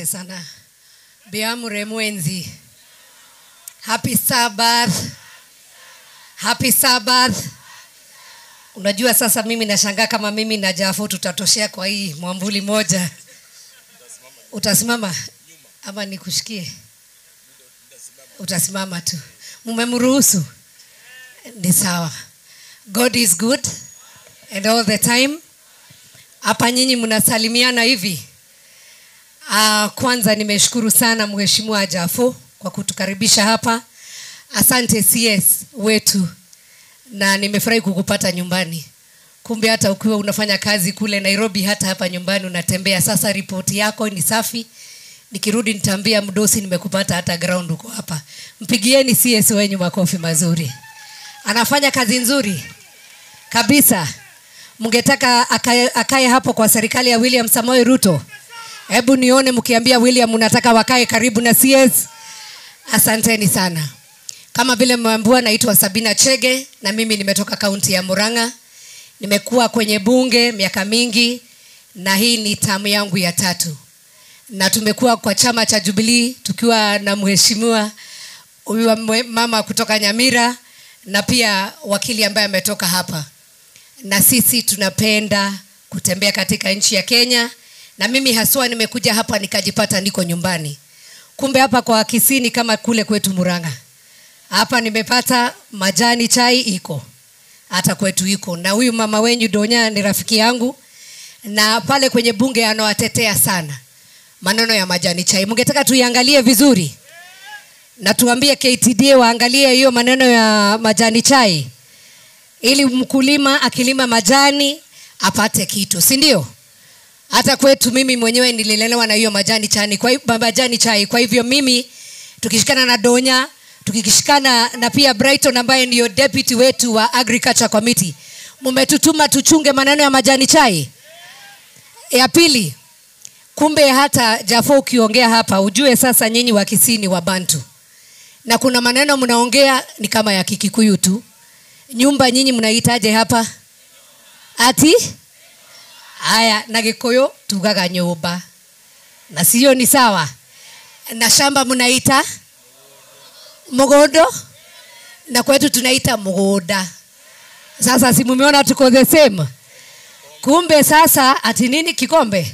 Asante sana. Biamure mwenzi. Happy Sabbath. Happy Sabbath. Unajua sasa mimi nashangaa kama mimi na Jafo tutatoshea kwa hii mwamvuli moja. Utasimama ama nikushikie? Utasimama tu. Mumemruhusu? Ni sawa. God is good and all the time. Hapa nyinyi mnasalimiana hivi. Kwanza nimeshukuru sana Mheshimiwa Jafo kwa kutukaribisha hapa. Asante CS wetu, na nimefurahi kukupata nyumbani. Kumbe hata ukiwa unafanya kazi kule Nairobi, hata hapa nyumbani unatembea. Sasa ripoti yako ni safi. Nikirudi nitaambia mdosi nimekupata hata ground uko hapa. Mpigieni CS wenyu makofi mazuri. Anafanya kazi nzuri kabisa. Mngetaka akae hapo kwa serikali ya William Samoei Ruto? Hebu nione mkiambia William unataka wakae karibu na CS. Asanteni sana. Kama vile mmeambiwa, naitwa Sabina Chege na mimi nimetoka kaunti ya Murang'a. Nimekuwa kwenye bunge miaka mingi na hii ni tamu yangu ya tatu. Na tumekuwa kwa chama cha Jubilee tukiwa na mheshimiwa huyu mama kutoka Nyamira na pia wakili ambaye ametoka hapa. Na sisi tunapenda kutembea katika nchi ya Kenya, na mimi haswa nimekuja hapa nikajipata niko nyumbani. Kumbe hapa kwa Kisii kama kule kwetu Murang'a. Hapa nimepata majani chai iko. Hata kwetu iko. Na huyu mama wenyu Donya ni rafiki yangu, na pale kwenye bunge anawatetea sana maneno ya majani chai. Mungetaka tuiangalie vizuri. Na tuambie KTDA waangalie hiyo maneno ya majani chai, ili mkulima akilima majani apate kitu, si ndio? Hata kwetu mimi mwenyewe nililelewa na hiyo majani chai. Kwa hiyo majani chai, kwa hivyo mimi tukishikana na Donya, tukishikana na pia Brighton ambaye ndio deputy wetu wa Agriculture Committee, mmetutuma tuchunge maneno ya majani chai. Ya pili, kumbe hata Jafo ukiongea hapa ujue sasa nyinyi wa Kisii ni wa Bantu. Na kuna maneno mnaongea ni kama ya Kikikuyu tu. Nyumba nyinyi mnaitaje hapa? Ati? Aya, na Gikuyu tugaga nyumba. Na sio ni sawa? Na shamba mnaita mugondo, na kwetu tunaita mugoda. Sasa si mumeona tuko the same? Kumbe sasa ati nini kikombe?